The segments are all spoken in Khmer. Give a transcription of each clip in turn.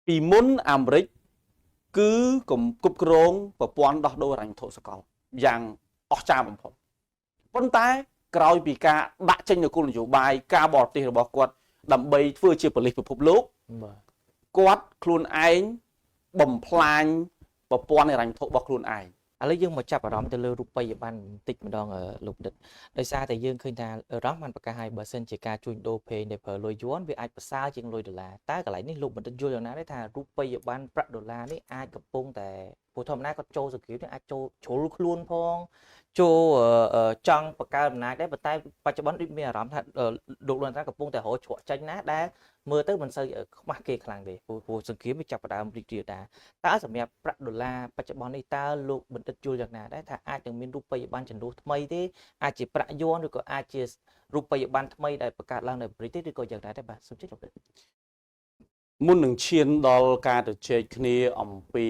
ពីមុនអាមេរិកគឺគ្រប់គ្រងប្រព័ន្ធដោះដូរហិរញ្ញវត្ថុសកលយ៉ាងអស្ចារ្យបំផុតប៉ុន្តែក្រោយពីការដាក់ចេញនូវគោលនយោបាយការបរទេសរបស់គាត់ដើម្បីធ្វើជាប៉ូលីសពិភពលោក បាទ គាត់ខ្លួនឯងបំផ្លាញប្រព័ន្ធហិរញ្ញវត្ថុរបស់ខ្លួនឯង ឥឡូវយើងមកចាប់អារម្មណ៍ទៅលើរូបិយប័ណ្ណបន្តិចម្ដងលោកបណ្ឌិតដោយសារតែយើងឃើញថាអឺរ៉ង់បានប្រកាសឲ្យបើសិនជាការជួញដូរប្រេងដែលប្រើលុយយួនវាអាចប្រសើរជាងលុយដុល្លារតើកន្លែងនេះលោកបណ្ឌិតយល់យ៉ាងណាដែរថារូបិយប័ណ្ណប្រាក់ដុល្លារនេះអាចកំពុងតែព្រោះធម្មតាគាត់ចូលសង្គ្រាមនេះអាចចូលជ្រុលខ្លួនផងចូលចង់បង្កើតអំណាចដែរប៉ុន្តែបច្ចុប្បន្នដូចមានអារម្មណ៍ថាលោកលន់តាកំពុងតែរកជ្រកចេញណាដែលមើលទៅមិនសូវខ្មាស់គេខ្លាំងទេព្រោះសង្គ្រាមវាចាប់ផ្ដើមរីករាលដាលតើសម្រាប់ប្រាក់ដុល្លារបច្ចុប្បន្ននេះតើលោកបណ្ឌិតយល់យ៉ាងណាដែរថាអាចនឹងមានរូបិយប័ណ្ណចំនួនថ្មីទេអាចជាប្រាក់យួនឬក៏អាចជារូបិយប័ណ្ណថ្មីដែលបង្កើតឡើងនៅអាមេរិកទេឬក៏យ៉ាងណាដែរបាទសូមជម្រាបលោកបណ្ឌិត មុននឹងឈានដល់ការទៅជែកគ្នាអំពី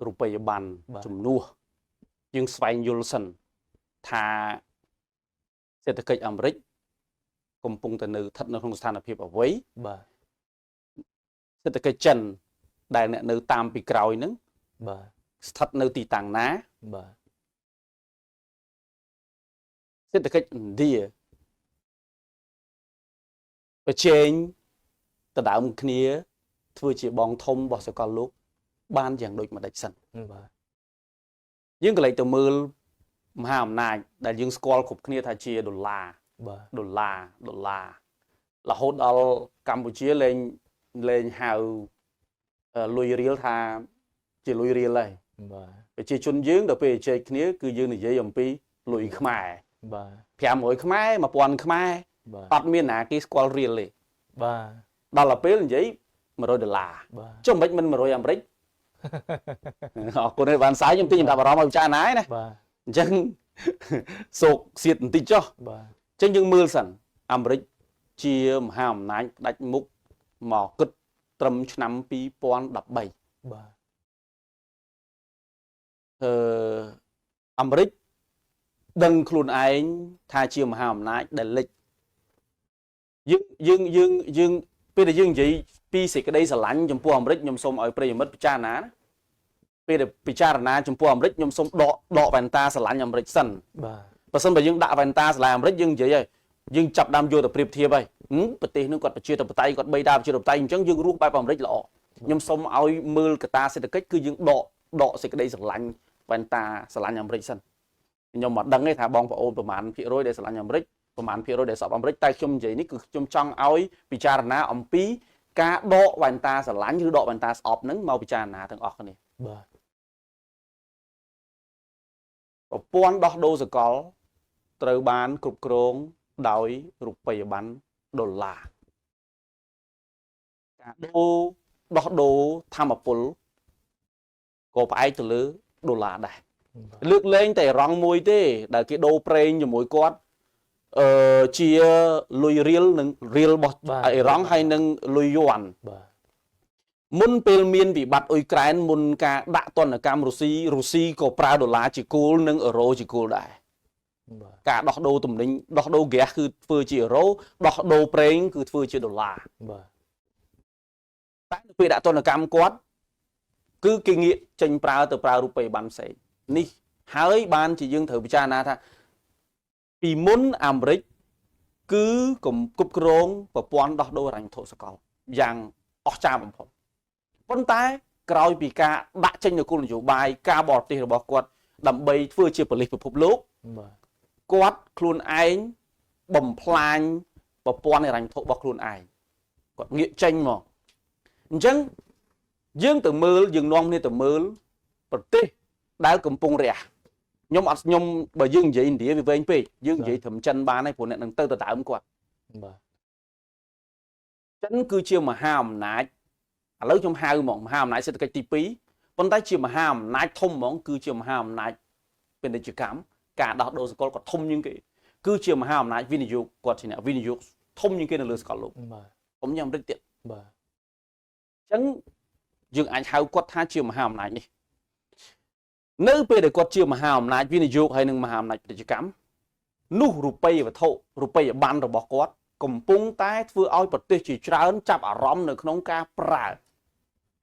រូបិយប័ណ្ណជំនួសយើងស្វែងយល់សិនថាសេដ្ឋកិច្ចអាមេរិកកំពុងតែនៅស្ថិតនៅក្នុងស្ថានភាពអ្វី បាទ សេដ្ឋកិច្ចចិនដែលអ្នកនៅតាមពីក្រោយហ្នឹង បាទ ស្ថិតនៅទីតាំងណា បាទ សេដ្ឋកិច្ចឥណ្ឌាប្រជែងដណ្ដើមគ្នាធ្វើជាបងធំរបស់សកលលោកបានយ៉ាងដូចម្ដេចសិន បាទ យើងក៏លេចទៅមើលមហាអំណាចដែលយើងស្គាល់គ្រប់គ្នាថាជាដុល្លារ បាទ ដុល្លារដុល្លាររហូតដល់កម្ពុជាលែងលែងហៅលុយរៀលថាជាលុយរៀលហើយ បាទ ប្រជាជនយើងដល់ពេលជែកគ្នាគឺយើងនិយាយអំពីលុយខ្មែរ បាទ 500ខ្មែរ1000ខ្មែរ បាទ អត់មានណាគេស្គាល់រៀលទេ បាទ ដល់ទៅពេលនិយាយ100ដុល្លារ បាទ ចុះមិនមិន100អាមេរិកអរគុណហើយបានសាយខ្ញុំទិញសម្រាប់អារម្មណ៍ឲ្យពិចារណាឯណា បាទ អញ្ចឹងសោកសៀតបន្តិចចុះ បាទ អញ្ចឹងយើងមើលសិនអាមេរិកជាមហាអំណាចផ្ដាច់មុខមកគិតត្រឹមឆ្នាំ2013 បាទ អឺអាមេរិកដឹងខ្លួនឯងថាជាមហាអំណាចដែលលិចយើងយើងយើងយើងពេលដែលយើងនិយាយពីសេចក្តីស្រឡាញ់ចំពោះអាមេរិកខ្ញុំសូមឲ្យប្រិយមិត្តពិចារណាណាពេលដែលពិចារណាចំពោះអាមេរិកខ្ញុំសូមដកដកវ៉ែនតាស្រឡាញ់អាមេរិកសិន បាទ បើសិនបើយើងដាក់វ៉ែនតាស្រឡាញ់អាមេរិកយើងនិយាយហើយយើងចាប់ដើមយកទៅប្រៀបធៀបហើយប្រទេសនោះគាត់ប្រជាធិបតេយ្យគាត់បីដាប្រជាធិបតេយ្យអញ្ចឹងយើងរស់បែបអាមេរិកល្អខ្ញុំសូមឲ្យមើលកត្តាសេដ្ឋកិច្ចគឺយើងដកដកសេចក្តីស្រឡាញ់វ៉ែនតាស្រឡាញ់អាមេរិកសិនខ្ញុំមិនដឹងទេថាបងប្អូនប្រមាណភាគរយដែលស្រឡាញ់អាមេរិកប្រមាណភាគរយដែលស្អប់អាមេរិកតែខ្ញុំនិយាយនេះគឺខ្ញុំចង់ឲ្យពិចារណាអំពីការដកវ៉ែនតាស្រឡាញ់ឬដកវ៉ែនតាស្អប់ហ្នឹងមកពិចារណាទាំងអស់គ្នា បាទ ប្រព័ន្ធដោះដូរសកលត្រូវបានគ្រប់គ្រងដោយរូបិយប័ណ្ណដុល្លារការដូរដោះដូរធម្មពលក៏ផ្អែកទៅលើដុល្លារដែរលើកលែងតែរងមួយទេដែលគេដូរប្រេងជាមួយគាត់អឺជាលុយរៀលនិងរៀលរបស់អ៊ីរ៉ង់ហើយនិងលុយយួន បាទ មុនពេលមានវិបត្តិអ៊ុយក្រែនមុនការដាក់ទណ្ឌកម្មរុស្ស៊ីរុស្ស៊ីក៏ប្រើដុល្លារជាគោលនិងអឺរ៉ូជាគោលដែរ បាទ ការដោះដូរទំនិញដោះដូរហ្គាសគឺធ្វើជាអឺរ៉ូដោះដូរប្រេងគឺធ្វើជាដុល្លារ បាទ តែនៅពេលដាក់ទណ្ឌកម្មគាត់គឺគេងាកចេញប្រើទៅប្រើរូបិយប័ណ្ណផ្សេងនេះហើយបានជាយើងត្រូវពិចារណាថាពីមុនអាមេរិកគឺគ្រប់គ្រងប្រព័ន្ធដោះដូរហិរញ្ញវត្ថុសកលយ៉ាងអស្ចារ្យបំផុតប៉ុន្តែក្រោយពីការដាក់ចេញនូវគោលនយោបាយការបរទេសរបស់គាត់ដើម្បីធ្វើជាប៉ូលីសពិភពលោក បាទ គាត់ខ្លួនឯងបំផ្លាញប្រព័ន្ធហិរញ្ញវត្ថុរបស់ខ្លួនឯងគាត់ងាកចេញមកអញ្ចឹងយើងទៅមើលយើងនាំគ្នាទៅមើលប្រទេសដែលកំពុងរះខ្ញុំអត់ខ្ញុំបើយើងនិយាយឥណ្ឌាវាវែងពេកយើងនិយាយត្រឹមចិនបានហើយព្រោះអ្នកនឹងទៅដដើមគាត់ បាទ ចិនគឺជាមហាអំណាចឥឡូវខ្ញុំហៅហ្មងមហាអំណាចសេដ្ឋកិច្ចទី2ប៉ុន្តែជាមហាអំណាចធំហ្មងគឺជាមហាអំណាចពាណិជ្ជកម្មការដោះដូរសកលក៏ធំជាងគេគឺជាមហាអំណាចវិនិយោគគាត់ជាអ្នកវិនិយោគធំជាងគេនៅលើសកលលោក បាទ ធំជាងអាមេរិកទៀត បាទ អញ្ចឹងយើងអាចហៅគាត់ថាជាមហាអំណាចនេះនៅពេលដែលគាត់ជាមហាអំណាចវិនិយោគហើយនិងមហាអំណាចពាណិជ្ជកម្មនោះរូបិយវត្ថុរូបិយប័ណ្ណរបស់គាត់កំពុងតែធ្វើឲ្យប្រទេសជាច្រើនចាប់អារម្មណ៍នៅក្នុងការប្រើ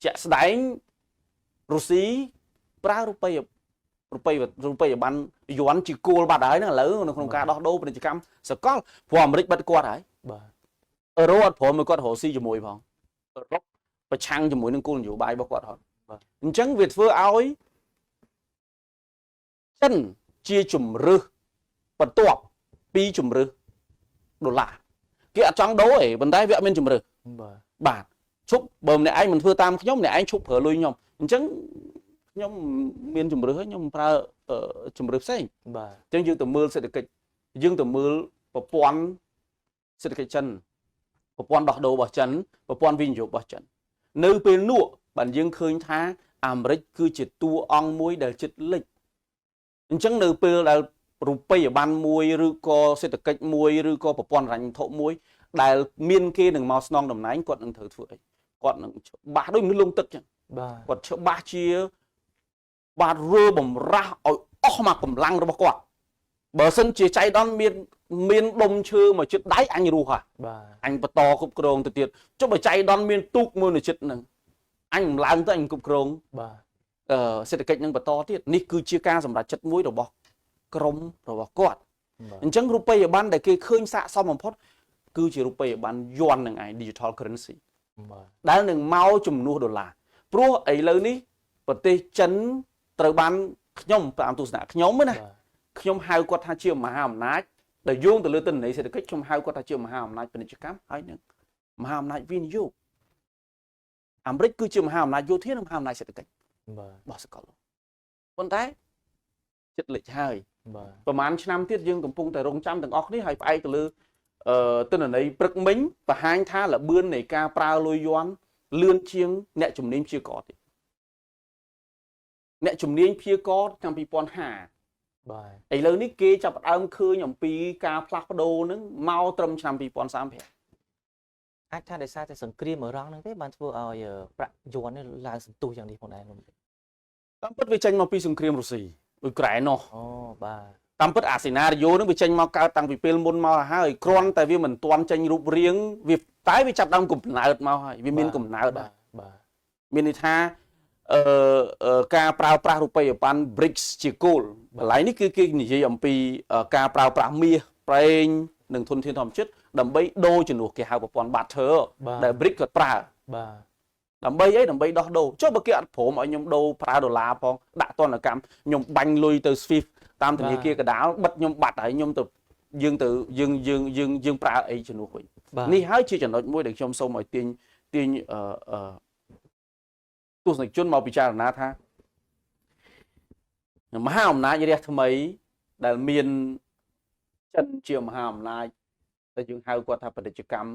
ជាក់ស្ដែងរុស្ស៊ីប្រើរូបិយរូបិយរូបិយប័ណ្ណយួនជាគោលបាត់ហើយហ្នឹងឥឡូវនៅក្នុងការដោះដូរពាណិជ្ជកម្មសកលព្រោះអាមេរិកបិទគាត់ហើយ បាទ អឺរ៉ូអត់ព្រមឲ្យគាត់រកស៊ីជាមួយផងអឺរ៉ុបប្រឆាំងជាមួយនឹងគោលនយោបាយរបស់គាត់ហត់អញ្ចឹងវាធ្វើឲ្យចិនជាជំរើសបន្ទាប់ពីជំរើសដុល្លារគេអត់ចង់ដូរទេប៉ុន្តែវាអត់មានជំរើស បាទ បាទឈប់បើម្នាក់ឯងមិនធ្វើតាមខ្ញុំម្នាក់ឯងឈប់ប្រើលុយខ្ញុំអញ្ចឹងខ្ញុំមានជំរើសហើយខ្ញុំប្រើជំរើសផ្សេង បាទ អញ្ចឹងយើងទៅមើលសេដ្ឋកិច្ចយើងទៅមើលប្រព័ន្ធសេដ្ឋកិច្ចចិនប្រព័ន្ធដោះដូររបស់ចិនប្រព័ន្ធវិនិយោគរបស់ចិននៅពេលនោះបានយើងឃើញថាអាមេរិកគឺជាតួអង្គមួយដែលចិត្តលិចអញ្ចឹងនៅពេលដែលរូបិយប័ណ្ណមួយឬក៏សេដ្ឋកិច្ចមួយឬក៏ប្រព័ន្ធហិរញ្ញវត្ថុមួយដែលមានគេនឹងមកស្នងតំណែងគាត់នឹងត្រូវធ្វើអីគាត់នឹងច្បាស់ដូចមនុស្សលងទឹកចឹង បាទ គាត់ច្បាស់ជាបាទរើបំរាស់ឲ្យអស់មកកម្លាំងរបស់គាត់បើសិនជាចៃដន្យមានដុំឈើមកជិតដៃអញរស់ហ่ะ បាទ អញបន្តគ្រប់គ្រងទៅទៀតចុះបើចៃដន្យមានទូកមួយនៅជិតហ្នឹងអញមិនឡើងទៅអញគ្រប់គ្រង បាទ សេដ្ឋកិច្ចនឹងបន្តទៀតនេះគឺជាការសម្រេចចិត្តមួយរបស់ក្រមរបស់គាត់ បាទ អញ្ចឹងរូបិយប័ណ្ណដែលគេឃើញស័ក្តិសមបំផុតគឺជារូបិយប័ណ្ណយួននឹងឯង digital currency បាទ ដែលនឹងមកជំនួសដុល្លារព្រោះឥឡូវនេះប្រទេសចិនត្រូវបានខ្ញុំតាមទស្សនៈខ្ញុំណា បាទ ខ្ញុំហៅគាត់ថាជាមហាអំណាចដែលយោងទៅលើទិន្នន័យសេដ្ឋកិច្ចខ្ញុំហៅគាត់ថាជាមហាអំណាចពាណិជ្ជកម្មហើយនឹងមហាអំណាចវិនិយោគអាមេរិកគឺជាមហាអំណាចយោធានិងមហាអំណាចសេដ្ឋកិច្ច បាទ របស់សកលលោកប៉ុន្តែចិត្តលិចហើយ បាទ ប្រហែលឆ្នាំទៀតយើងកំពុងតែរងចាំទាំងអស់គ្នាហើយផ្អែកទៅលើទិន្នន័យព្រឹកមិញបង្ហាញថាល្បឿននៃការប្រើលុយយួនលឿនជាងអ្នកជំនាញព្យាករណ៍ទៀតអ្នកជំនាញព្យាករណ៍ឆ្នាំ2050 បាទ ឥឡូវនេះគេចាប់ផ្ដើមឃើញអំពីការផ្លាស់ប្ដូរហ្នឹងមកត្រឹមឆ្នាំ2035 អាចថាដោយសារតែសង្គ្រាមអឺរ៉ង់ហ្នឹងទេបានធ្វើឲ្យប្រាក់យួននេះឡើងសន្ទុះយ៉ាងនេះផងដែរលោក តាមពិតវាចេញមកពីសង្គ្រាមរុស្ស៊ីអ៊ុយក្រែននោះ អូបាទ តាមពិតអាសេណារីយ៉ូហ្នឹងវាចេញមកកើតតាំងពីពេលមុនមកហើយគ្រាន់តែវាមិនទាន់ចេញរូបរាងវាតែវាចាប់ដើមកំណើតមកហើយវាមានកំណើត បាទបាទ មានន័យថាការប្រើប្រាស់រូបិយប័ណ្ណ BRICS ជាគោលកន្លែងនេះគឺគេនិយាយអំពីការប្រើប្រាស់មាសប្រេងនិងធនធានធម្មជាតិដើម្បីដូរជំនួសគេហៅប្រព័ន្ធ barter ដែល BRICS គាត់ប្រើ បាទ ដើម្បីអីដើម្បីដោះដូរចុះបើគេអត់ព្រមឲ្យខ្ញុំដូរប្រើដុល្លារផងដាក់ទណ្ឌកម្មខ្ញុំបាញ់លុយទៅ SWIFT តាមធនាគារកដាលបិទខ្ញុំបាត់ហើយខ្ញុំទៅយើងទៅយើងយើងយើងយើងប្រើអីជំនួសវិញ បាទ នេះហើយជាចំណុចមួយដែលខ្ញុំសូមឲ្យទាញទាញអឺអឺទស្សនិកជនមកពិចារណាថាមហាអំណាចរាជថ្មីដែលមានចិនជាមហាអំណាចដែលយើងហៅគាត់ថាពាណិជ្ជកម្ម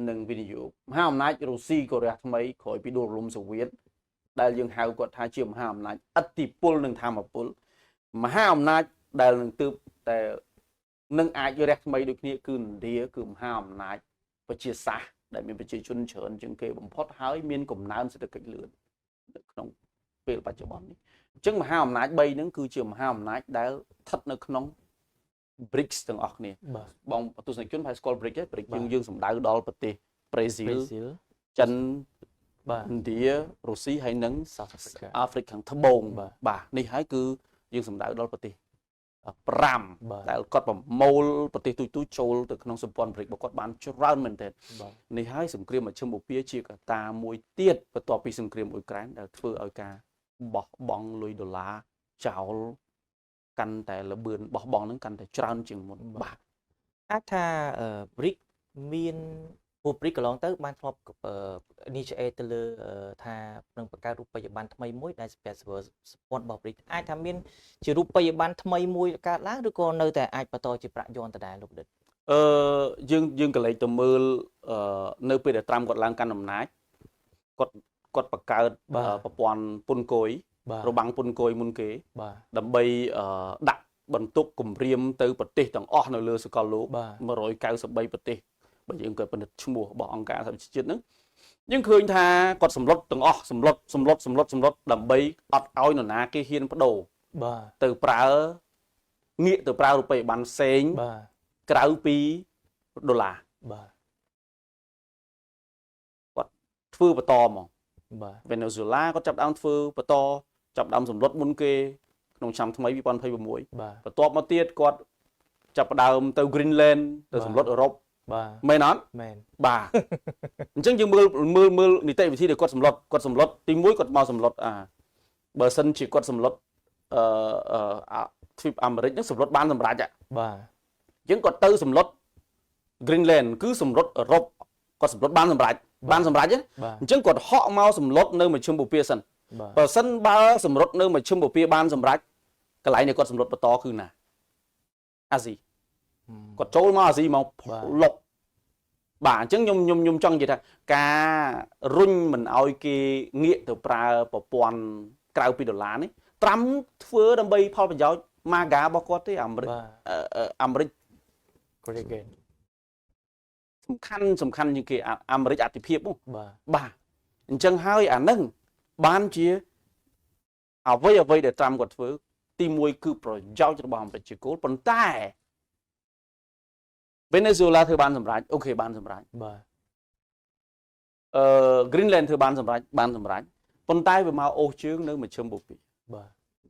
និងវិនិយោគមហាអំណាចរុស្ស៊ីក៏រាជថ្មីក្រោយពីដួលរលំសូវៀតដែលយើងហៅគាត់ថាជាមហាអំណាចឥទ្ធិពលនិងធម្មពលមហាអំណាចដែលនឹងទើបតែនឹងអាចរះថ្មីដូចគ្នាគឺឥណ្ឌាគឺមហាអំណាចប្រជាសាស្ត្រដែលមានប្រជាជនច្រើនជាងគេបំផុតហើយមានកំណើនសេដ្ឋកិច្ចលឿននៅក្នុងពេលបច្ចុប្បន្ននេះអញ្ចឹងមហាអំណាច3ហ្នឹងគឺជាមហាអំណាចដែលស្ថិតនៅក្នុង BRICS ទាំងអស់គ្នា បាទ បងទស្សនិកជនប្រហែលស្គាល់ BRICS ទេ BRICS បាទ យើងសំដៅដល់ប្រទេសប្រេស៊ីល ប្រេស៊ីល ចិន បាទ ឥណ្ឌារុស្ស៊ីហើយនិង South Africa អាហ្វ្រិកខាងត្បូង បាទ បាទនេះហើយគឺយើងសំដៅដល់ប្រទេស បាទ 5ដែលគាត់ប្រមូលប្រទេសទូចៗចូលទៅក្នុងសម្ព័ន្ធ BRICS របស់គាត់បានច្រើនមែនទែន បាទ នេះហើយសង្គ្រាមមជ្ឈិមបូព៌ាជាកត្តាមួយទៀតបន្ទាប់ពីសង្គ្រាមអ៊ុយក្រែនដែលធ្វើឲ្យការបោះបង់លុយដុល្លារចោលកាន់តែលបឿនបោះបង់ហ្នឹងកាន់តែច្រើនជាងមុនបាទ អាចថា BRICS មានពួក BRICS កន្លងទៅបានធ្លាប់ initiate ទៅលើថានឹងបង្កើតរូបិយប័ណ្ណថ្មីមួយដែលសម្រាប់សម្ព័ន្ធរបស់ BRICS អាចថាមានជារូបិយប័ណ្ណថ្មីមួយកើតឡើងឬក៏នៅតែអាចបន្តជាប្រាក់យួនដដែលលោកបណ្ឌិត យើងក៏លេចទៅមើលនៅពេលដែលត្រាំគាត់ឡើងកាន់អំណាចគាត់បង្កើតប្រព័ន្ធពន្ធគយ បាទ របាំងពន្ធគយមុនគេ បាទ ដើម្បីដាក់បន្ទុកគម្រាមទៅប្រទេសទាំងអស់នៅលើសកលលោក បាទ 193ប្រទេសបើយើងក៏ពិនិត្យឈ្មោះរបស់អង្គការសហប្រជាជាតិហ្នឹងយើងឃើញថាគាត់សម្លុតទាំងអស់សម្លុតសម្លុតសម្លុតសម្លុតដើម្បីអត់ឲ្យនរណាគេហ៊ានបដូរ បាទ ទៅប្រើងាកទៅប្រើរូបិយប័ណ្ណផ្សេង បាទ ក្រៅពីដុល្លារ បាទ ធ្វើបន្តហ្មង បាទ វេណេស៊ុយឡាគាត់ចាប់ដើមធ្វើបន្តចាប់ដើមសម្លុតមុនគេក្នុងឆ្នាំថ្មី2026 បាទ បន្ទាប់មកទៀតគាត់ចាប់ផ្ដើមទៅ Greenland ទៅសម្លុតអឺរ៉ុប បាទ មែនអត់ មែន បាទ អញ្ចឹងយើងមើលមើលមើលនីតិវិធីដែលគាត់សម្លុតគាត់សម្លុតទី1គាត់មកសម្លុតអាបើសិនជាគាត់សម្លុតអឺអឺអាទ្វីបអាមេរិកហ្នឹងសម្លុតបានសម្រេចហ៎ បាទ អញ្ចឹងគាត់ទៅសម្លុត Greenland គឺសម្លុតអឺរ៉ុបគាត់សម្លុតបានសម្រេចបានសម្រេចហ៎ បាទ អញ្ចឹងគាត់ហក់មកសម្លុតនៅមជ្ឈិមបូព៌ាសិន បាទ បើសិនបើសម្រុតនៅមជ្ឈិមបូព៌ាបានសម្រេចកន្លែងដែលគាត់សម្រុតបន្តគឺណាអាស៊ីគាត់ចូលមកអាស៊ីមកលុកបាទអញ្ចឹងខ្ញុំខ្ញុំខ្ញុំចង់និយាយថាការរុញមិនឲ្យគេងាកទៅប្រើប្រព័ន្ធក្រៅពីដុល្លារនេះត្រាំធ្វើដើម្បីផលប្រយោជន៍ MAGA របស់គាត់ទេអាមេរិក បាទ អាមេរិក Great again សំខាន់សំខាន់ជាងគេអាអាមេរិកអធិភាពនោះ បាទ បាទអញ្ចឹងហើយអានឹងបានជាអ្វីអ្វីដែលត្រាំគាត់ធ្វើទីមួយគឺប្រយោជន៍របស់អាមេរិកជាគោលប៉ុន្តែវេណេស៊ុយឡាធ្វើបានសម្រេច OK បានសម្រេច បាទ អឺ Greenland ធ្វើបានសម្រេចបានសម្រេចប៉ុន្តែវាមកអូសជើងនៅមជ្ឈិមបូព៌ា បាទ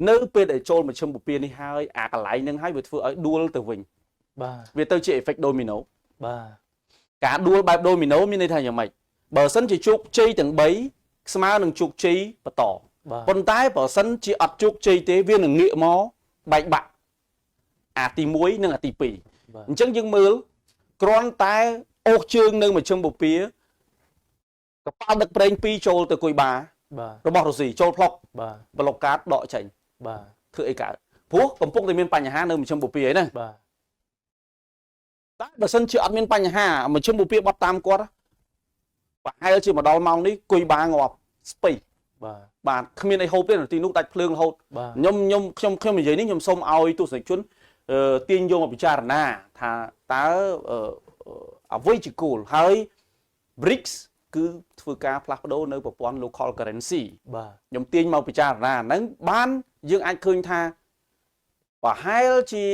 នៅពេលដែលចូលមជ្ឈិមបូព៌ានេះហើយអាកន្លែងហ្នឹងហើយវាធ្វើឲ្យដួលទៅវិញ បាទ វាទៅជា effect domino បាទ ការដួលបែប domino មានន័យថាយ៉ាងម៉េចបើសិនជាជោគជ័យទាំង3ស្មើនឹងជោគជ័យបន្ត បាទ ប៉ុន្តែបើសិនជាអត់ជោគជ័យទេវានឹងងាកមកបែកបាក់អាទី1និងអាទី2 បាទ អញ្ចឹងយើងមើលគ្រាន់តែអូសជើងនៅមជ្ឈិមបូព៌ាកប៉ាល់ដឹកប្រេង2ចូលទៅគុយបា បាទ របស់រុស្ស៊ីចូលផ្លុក បាទ ប្លុកកាតដកចេញ បាទ ធ្វើអីកើតព្រោះកំពុងតែមានបញ្ហានៅមជ្ឈិមបូព៌ាឯហ្នឹង បាទ តែបើសិនជាអត់មានបញ្ហាមជ្ឈិមបូព៌ាបត់តាមគាត់ប្រហែលជាមកដល់ម៉ោងនេះគុយបាងាប់ស្ពៃ បាទ បាទគ្មានអីហូបទេនៅទីនោះដាច់ភ្លើងរហូត បាទ ខ្ញុំខ្ញុំខ្ញុំខ្ញុំនិយាយនេះខ្ញុំសូមឲ្យទស្សនិកជនអឺទាញយកមកពិចារណាថាតើអឺអ្វីជាគោលហើយ BRICS គឺធ្វើការផ្លាស់ប្ដូរនៅប្រព័ន្ធ local currency បាទ ខ្ញុំទាញមកពិចារណាហ្នឹងបានយើងអាចឃើញថាប្រហែលជា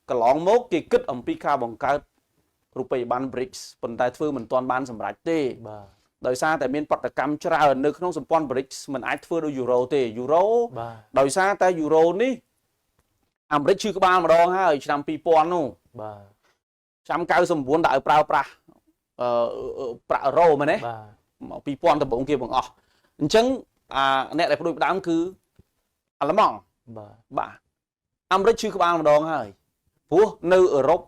កន្លងមកគេគិតអំពីការបង្កើតរូបិយប័ណ្ណ BRICS ប៉ុន្តែធ្វើមិនទាន់បានសម្រេចទេ បាទ ដោយសារតែមានប្រតិកម្មច្រើននៅក្នុងសម្ព័ន្ធ BRICS មិនអាចធ្វើដូចយូរ៉ូទេយូរ៉ូ បាទ ដោយសារតែយូរ៉ូនេះអាមេរិកឈឺក្បាលម្ដងហើយឆ្នាំ2000នោះ បាទ ឆ្នាំ99ដាក់ឲ្យប្រើប្រាស់អឺប្រាក់អឺរ៉ូមែនទេ បាទ មក2000ដំបូងគេបង្អស់អញ្ចឹងអាអ្នកដែលផ្ដួចផ្ដើមគឺអាល្លឺម៉ង់ បាទ បាទអាមេរិកឈឺក្បាលម្ដងហើយព្រោះនៅអឺរ៉ុប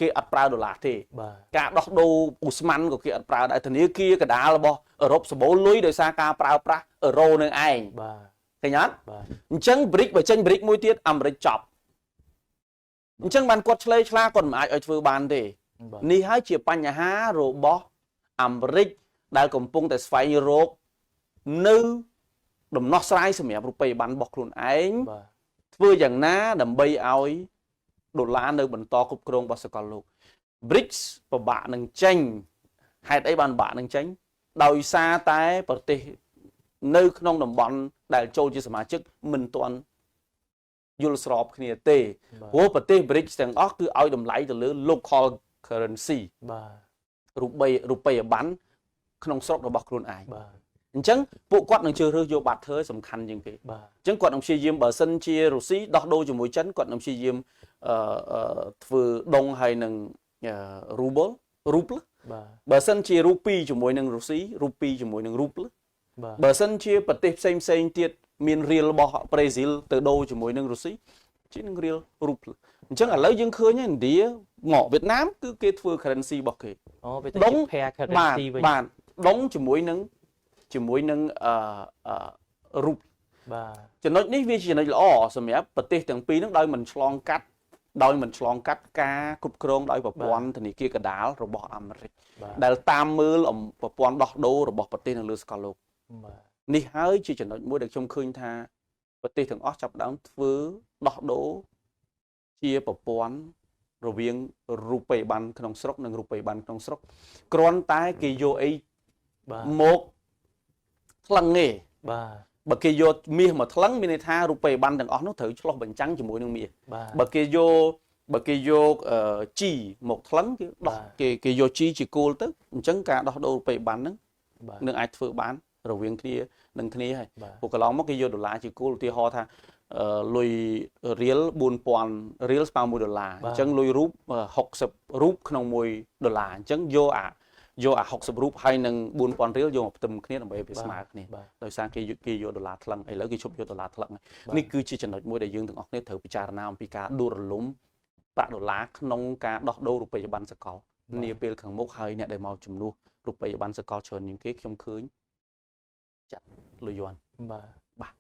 គេអត់ប្រើដុល្លារទេ បាទ ការដោះដូរអូស្មန်ក៏គេអត់ប្រើដែរធនាគារកណ្ដាលរបស់អឺរ៉ុបសម្បូរលុយដោយសារការប្រើប្រាស់អឺរ៉ូនឹងឯង បាទ ឃើញអត់ បាទ អញ្ចឹង BRIC បើចេញ BRIC មួយទៀតអាមេរិកចប់អញ្ចឹងបានគាត់ឆ្លេឆ្លាគាត់មិនអាចឲ្យធ្វើបានទេ បាទ នេះហើយជាបញ្ហារបស់អាមេរិកដែលកំពុងតែស្វែងរកនៅដំណោះស្រាយសម្រាប់រូបិយប័ណ្ណរបស់ខ្លួនឯង បាទ ធ្វើយ៉ាងណាដើម្បីឲ្យដុល្លារនៅបន្តគ្រប់គ្រងរបស់សកលលោក BRICS ពិបាកនឹងចេញហេតុអីបានពិបាកនឹងចេញដោយសារតែប្រទេសនៅក្នុងតំបន់ដែលចូលជាសមាជិកមិនទាន់យល់ស្របគ្នាទេ បាទ ព្រោះប្រទេស BRICS ទាំងអស់គឺឲ្យតម្លៃទៅលើ local currency បាទ រូបិយប័ណ្ណក្នុងស្រុករបស់ខ្លួនឯង បាទ អញ្ចឹងពួកគាត់នឹងជ្រើសរើសយកបាតធ្វើសំខាន់ជាងគេ បាទ អញ្ចឹងគាត់នឹងព្យាយាមបើសិនជារុស្ស៊ីដោះដូរជាមួយចិនគាត់នឹងព្យាយាមអឺអឺធ្វើដុងហើយនឹងរូបលរូបល បាទ បើសិនជារូពីជាមួយនឹងរុស្ស៊ីរូពីជាមួយនឹងរូបល បាទ បើសិនជាប្រទេសផ្សេងផ្សេងទៀតមានរៀលរបស់ប្រេស៊ីលទៅដូរជាមួយនឹងរុស្ស៊ីជានឹងរៀលរូបលអញ្ចឹងឥឡូវយើងឃើញហើយឥណ្ឌាមកវៀតណាមគឺគេធ្វើ currency របស់គេ អូវាទៅ ដុង ជា pair បាទ currency វិញ បាទដុងជាមួយនឹងជាមួយនឹងអឺអឺរូប បាទ ចំណុចនេះវាជាចំណុចល្អសម្រាប់ប្រទេសទាំងពីរហ្នឹងដោយមិនឆ្លងកាត់ដោយមិនឆ្លងកាត់ការគ្រប់គ្រងដោយប្រព័ន្ធធនាគារកណ្ដាលរបស់អាមេរិក បាទ ដែលតាមមើលអំប្រព័ន្ធដោះដូររបស់ប្រទេសនៅលើសកលលោក បាទ នេះហើយជាចំណុចមួយដែលខ្ញុំឃើញថាប្រទេសទាំងអស់ចាប់ផ្ដើមធ្វើដោះដូរជាប្រព័ន្ធរវាងរូបិយប័ណ្ណក្នុងស្រុកនិងរូបិយប័ណ្ណក្នុងស្រុកគ្រាន់តែគេយកអី បាទ មកថ្លឹងទេ បាទ បើគេយកមាសមកថ្លឹងមានន័យថារូបិយប័ណ្ណទាំងអស់នោះត្រូវឆ្លុះបញ្ចាំងជាមួយនឹងមាស បាទ បើគេយកបើគេយកជីមកថ្លឹងគេដោះ បាទ គេគេយកជីជាគោលទៅអញ្ចឹងការដោះដូររូបិយប័ណ្ណហ្នឹង បាទ នឹងអាចធ្វើបាន រវាងគ្នានឹងគ្នាហើយពួកកន្លងមកគេយកដុល្លារជាគោលឧទាហរណ៍ថាលុយរៀល4000រៀលស្មើ1ដុល្លារអញ្ចឹងលុយរូប60រូបក្នុង1ដុល្លារអញ្ចឹងយកអា60រូបហើយនឹង4000រៀលយកមកផ្ទឹមគ្នាដើម្បីឲ្យវាស្មើគ្នាដោយសារគេយកដុល្លារថ្លឹងឥឡូវគេឈប់យកដុល្លារថ្លឹងនេះគឺជាចំណុចមួយដែលយើងទាំងអស់គ្នាត្រូវពិចារណាអំពីការដួលរលំប្រាក់ដុល្លារក្នុងការដោះដូររូបិយប័ណ្ណសកលនាពេលខាងមុខហើយអ្នកដែលមកជំនួសរូបិយប័ណ្ណសកលច្រើនជាងគេខ្ញុំឃើញចាត់លុយយួនបាទ។